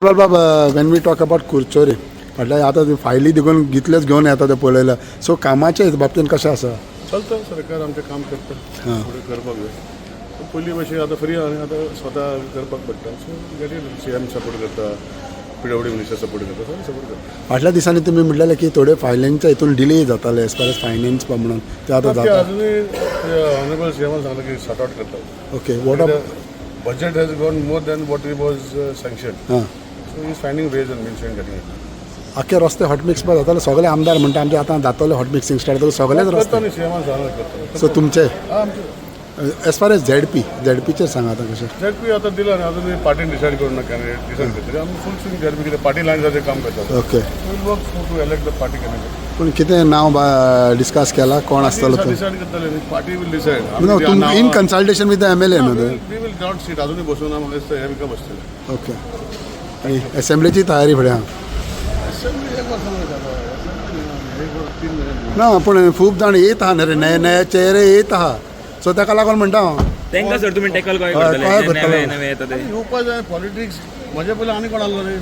बाब, when we talk about Curchorem, म्हटल्यार आतां ते फायली देखून कितलेच घेवन येता ते पळयल्या. सो कामाचे बाबतीन कशें आसा? चलता, सरकार आमचें काम करता. फुडें करपाक जाय. पयलीं मातशें आतां फ्री आहा आनी आतां स्वता करपाक पडटा. सो गेट सीएम सपोर्ट करता, पीडब्ल्यूडी मिनिस्टर सपोर्ट करता, सगळे सपोर्ट करता. फाटल्या दिसांनी तुमी म्हटलेलें की थोडे फायलींच्या हितून डिले जाताले एज फार एज फायनान्स म्हणून, ते आतां ते जाता? अजुनूय ऑनरेबल सीएमान सांगलें की सॉर्ट आउट करता. Okay, what Budget has gone more than what it was sanction. So he's finding ways and means and getting it. आख्खे रस्ते हॉट मिक्स जाताले. सगळे आमदार म्हणटा, आमचे आतां जातले, हॉट मिक्सिंग स्टार्ट जातले सगळेच करता. रस्ते. न्ही, सीएमान सांगलें करता. सो तुमचे आमचे. एज फार एज झेडपी, झेडपीचेर सांगा आतां कशें? झेडपी आतां दिला न्ही, अजून पार्टीन डिसायड करूं ना. कॅन्डिडेट डिसायड करतली. आमी फूल स्विंग झेडपी, कितें पार्टी लायन्साचेर काम करतात. We'll work to elect the party candidate. पूण कितें नांव डिस्कस केला, कोण आसतलो तो? डिसायड करतले न्ही, पार्टी will decide. No, तुम in consultation with the MLA न्हू ते? We will not sit. अजूनय बसूं ना. म्हाका दिसता हे विका बसतले. ओके, आनी एसेंब्लीची तयारी फुडें आहा? असेंब्ली एक वर्सा जाता, एक वर्स 3 म्हयने. ना, पूण खूब जाण येत आहा न्ही रे, नये नये चेहरे येत आहा, सो ताका लागून म्हणटा हांव. तांकां सर तुमी टॅकल कशें हय, करतले? कशें जे करतले? नवे नवे येता ते. येवपा जाय. पॉलिटिक्स, म्हज्या पयलीं आनी कोण आसलो रे.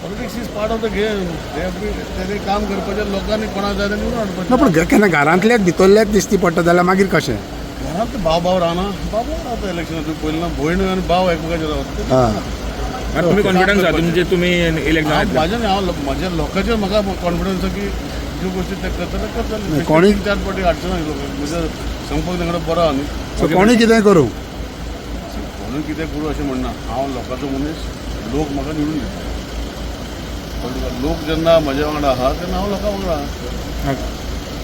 Politics is part of the game. तें काम करपाचें, लोकांनी कोणा जाय तें निवडून ना. हाडपाचें. पूण केन्ना घरांतल्याक भितरल्याक दिसती पडटा जाल्यार मागीर कशें? घरांत भाव भाव रावना, भाव भाव रावता इलेक्शनात. तुवें पयलें ना, भयण आनी भाव एकमेकाचेर रावता. मात तुमी कॉन्फिडन्स आहा तुमचे, तुमी इलेक्ट हांव जातले? म्हाज्या न्ही, हांव म्हज्या लोकांचेर म्हाका कॉन्फिडन्स आसा की ज्यो गोश्टी ते करतले, करतले. कोणी- तीन चार पाटी हाडचे ना लोक, म्हजो संपर्क तांकडे बरो आहा न्ही. सो कोणी कितें करूं. कोणूय कितें करूं अशें म्हणना. हांव लोकांचो मनीस, लोक म्हाका निवडून दिता. कळ्ळें तुका? लोक जेन्ना म्हज्या वांगडा आहा तेन्ना हांव लोकां वांगडा आहा.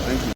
Thank you.